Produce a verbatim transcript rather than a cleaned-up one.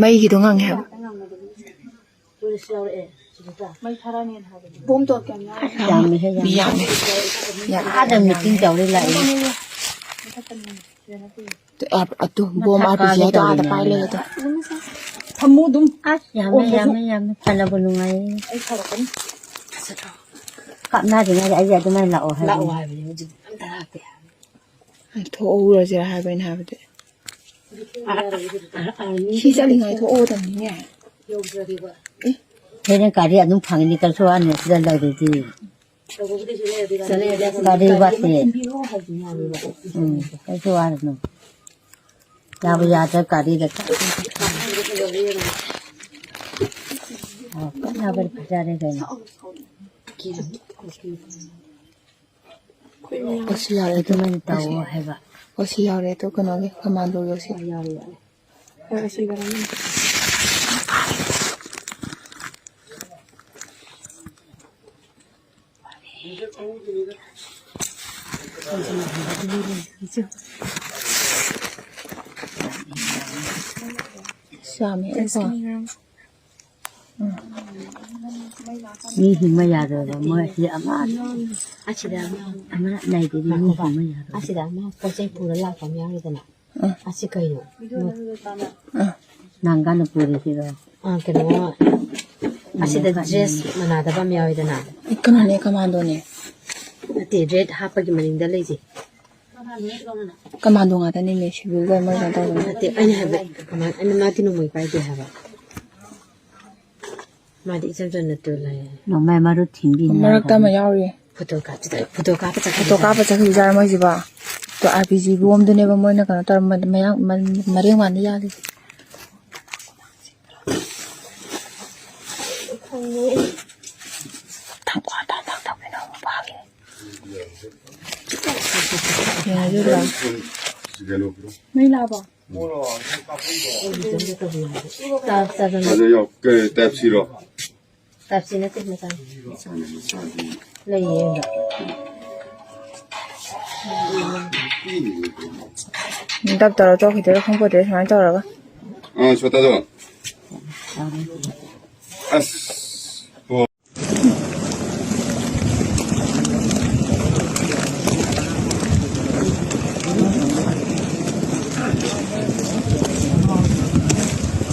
ꯃꯩꯒꯤꯗꯣ ꯉꯪꯉꯦ ꯍꯥꯏꯕ꯫ ꯕꯣꯝ ꯇꯣꯠ ꯀꯌꯥꯝ ꯌꯥꯎꯔꯤ? ꯌꯥꯝꯃꯦꯍꯦ, ꯌꯥꯝꯃꯦ꯫ ꯌꯥꯝꯃꯦ꯫ ꯌꯥꯝ-, ꯑꯥꯗ meeting ꯇꯧꯔꯤ ꯂꯥꯛꯏ꯫ ꯑ-, ꯑꯗꯨ ꯕꯣꯝ ꯃꯊꯛ RPG ꯍꯥꯏꯗꯣ ꯑꯥꯗ ꯀꯥꯒꯦ ꯄꯥꯏ ꯇꯧꯔꯤꯅꯦ ꯂꯩꯔꯦ ꯑꯗꯣ꯫ ꯊꯝꯃꯨ ꯑꯗꯨꯝ꯫ ꯑꯁ, ꯌꯥꯝꯃꯦ, ꯑꯣ, ꯌꯥꯝꯃꯦ, ꯌꯥꯝꯃꯦ꯫ ꯐꯅꯕꯨ ꯅꯨꯡꯉꯥꯏꯌꯦ꯫ ꯑꯩ ꯁꯥꯎꯔꯛꯀꯅꯤ꯫ ꯀꯥꯞꯅꯗ꯭ꯔꯤꯉꯩꯗ ꯑꯩꯁꯦ ꯑꯗꯨꯃꯥꯏꯅ ꯂꯥꯛꯑꯣ ꯍꯥꯏꯕꯅꯤ꯫ ꯂꯥꯛꯑꯣ ꯍꯥꯏꯕꯅꯤ ꯍꯧꯖꯤꯛ꯫ ꯑꯝꯇ ꯂꯥꯛꯇꯦ ꯍꯥꯏꯕꯅꯤ꯫ ꯊꯣꯛꯍꯧꯔꯁꯤꯔꯥ ꯍꯥꯏꯕ ꯑꯩꯅ ꯍꯥꯏꯕꯗꯤ꯫ ꯁꯤ ꯆꯠꯂꯤꯉꯩ ꯊꯣꯛꯍꯧꯒꯗꯕꯅꯤꯅꯦ꯫ ꯍꯦꯟꯅ ꯒꯥꯔꯤ ꯑꯗꯨꯝ ꯐꯪꯉꯤꯅꯤ, ꯀꯩꯁꯨ ꯋꯥꯅꯤ ꯁꯤꯗ ꯂꯩꯔꯗꯤ꯫ ꯒꯥꯔꯤ ꯋꯥꯠꯇꯦ꯫ ꯎꯝ, ꯀꯩꯁꯨ ꯋꯥꯔꯨꯅꯨ꯫ ꯌꯥꯕꯨ ꯌꯥꯗ꯭ꯔ ꯒꯥꯔꯤꯗ ꯆꯠ-, ꯑꯣ, ꯀꯟꯅ ꯐꯖꯔꯦ ꯀꯩꯅꯣ꯫ ꯑꯣ, ꯁꯤ ꯌꯥꯎꯔꯦ ꯑꯗꯨ꯫ ꯑꯗꯨꯃꯥꯏꯅ ꯇꯧꯋꯣ ꯍꯥꯏꯕ꯫ ꯑꯣ, ꯁꯤ ꯌꯥꯎꯔꯦ ꯑꯗꯨ ꯀꯩꯅꯣꯒꯤ commandoꯒꯤ ꯑꯣ, ꯁꯤ꯫ ꯌꯥꯎꯔꯦ, ꯌꯥꯎꯔꯦ꯫ ꯑꯣ, ꯁꯤ ꯌꯥꯎꯔꯦ꯫ ꯌꯥꯝꯃꯦ꯫ ꯃꯤ ꯍꯤꯡꯕ ꯌꯥꯔꯣꯏꯕ, ꯃꯣꯏ ꯑꯁꯤ ꯑꯃ, ꯑꯁꯤꯗ ꯑꯃ, ꯑꯃ ꯂꯩꯗꯨꯗꯤ ꯃꯤ ꯉꯥꯏꯈꯣꯕ꯫ ꯍꯤꯡꯕ ꯌꯥꯔꯣꯏ꯫ ꯑꯁꯤꯗ ꯑꯃ ꯄꯣꯠ ꯆꯩ ꯄꯨꯔ ꯂꯥꯛꯄ ꯑꯃ ꯌꯥꯎꯔꯤꯗꯅ꯫ ꯎꯝ꯫ ꯑꯁꯤ ꯀꯩꯅꯣ? ꯎꯝ꯫ ꯅꯪꯒꯅ ꯄꯨꯔꯤꯁꯤꯔꯣ? ꯑꯥ, ꯀꯩꯅꯣ, ꯑꯁꯤꯗ ꯎꯝ꯫ Dress ꯃꯥꯟꯅꯗꯕ ꯑꯃ ꯌꯥꯎꯋꯤꯗꯅ꯫ ꯀꯩꯅꯣꯅꯦ, commandoꯅꯦ꯫ ꯅꯠꯇꯦ, red ꯍꯥꯞꯄꯒꯤ ꯃꯅꯤꯡꯗ ꯂꯩꯁꯦ꯫ Commando ꯉꯥꯛꯇꯅꯤꯅꯦ, civilꯒ ꯃꯣꯏ ꯀꯩꯅꯣ ꯇꯧꯕꯅꯦ꯫ ꯅꯠꯇꯦ, ꯑꯩꯅ ꯍꯥꯏꯕ, ꯀꯃꯥꯟ-, ꯑꯩꯅ ꯃꯥꯗꯤ ꯅꯣꯡꯃꯩ ꯄꯥꯏꯗꯦ ꯍꯥꯏꯕ꯫ ꯃꯥꯗꯤ ꯏꯆꯝ ꯆꯝꯅ ꯇꯨ ꯂꯩ꯫ ꯅꯣꯡꯃꯩ ꯃꯔꯨ ꯊꯤꯟꯕꯤꯅꯤ ꯃꯔꯛꯇ ꯑꯃ ꯍꯥꯏꯕ꯫ ꯌꯥꯎꯔꯤ꯫ Photo ꯀꯥꯞꯆ-, photo ꯀꯥꯞꯄ ꯆꯠꯈꯤꯕ꯫ Photo ꯀꯥꯞꯄ ꯆꯠꯈꯤꯕꯖꯥꯠꯔ ꯃꯣꯏꯁꯤꯕꯣ? ꯇꯣ, RPG ꯕꯣꯝꯗꯨꯅꯦꯕ ꯃꯣꯏꯅ ꯀꯩꯅꯣ ꯇꯧꯔ ꯃ-, ꯃꯌꯥꯡ-, ꯃ-, ꯃꯔꯦꯡ ꯃꯥꯟꯗ ꯌꯥꯜꯂꯤꯁꯦ꯫ ꯊꯥꯡꯀ꯭ꯋꯥ ꯊꯥꯡ ꯊꯥꯡ ꯊꯥꯡ ꯀꯩꯅꯣ ꯑꯃ ꯐꯥꯈꯤꯅꯤ꯫ ꯌꯦꯡꯉꯁꯤꯔꯣ? ꯃꯩ ꯂꯥꯛꯑꯕꯣ? ꯑꯗꯣ ꯌꯥꯎ-, ꯀꯩ, type Cꯔꯣ? Type C ꯅꯠꯇꯦ, ꯃꯆꯥꯅꯤ꯫ ꯂꯩꯌꯦ, ꯌꯦꯡꯉꯣ꯫ ꯗꯞ ꯇꯧꯔ ꯇꯣꯛꯈꯤꯗꯣꯏꯔꯥ ꯈꯪꯄꯣꯠꯇꯦ, ꯁꯨꯃꯥꯏꯅ ꯇꯧꯔꯒ꯫ ꯑꯥ, ꯁꯣꯇꯥꯗꯣ꯫ ꯑꯁ꯫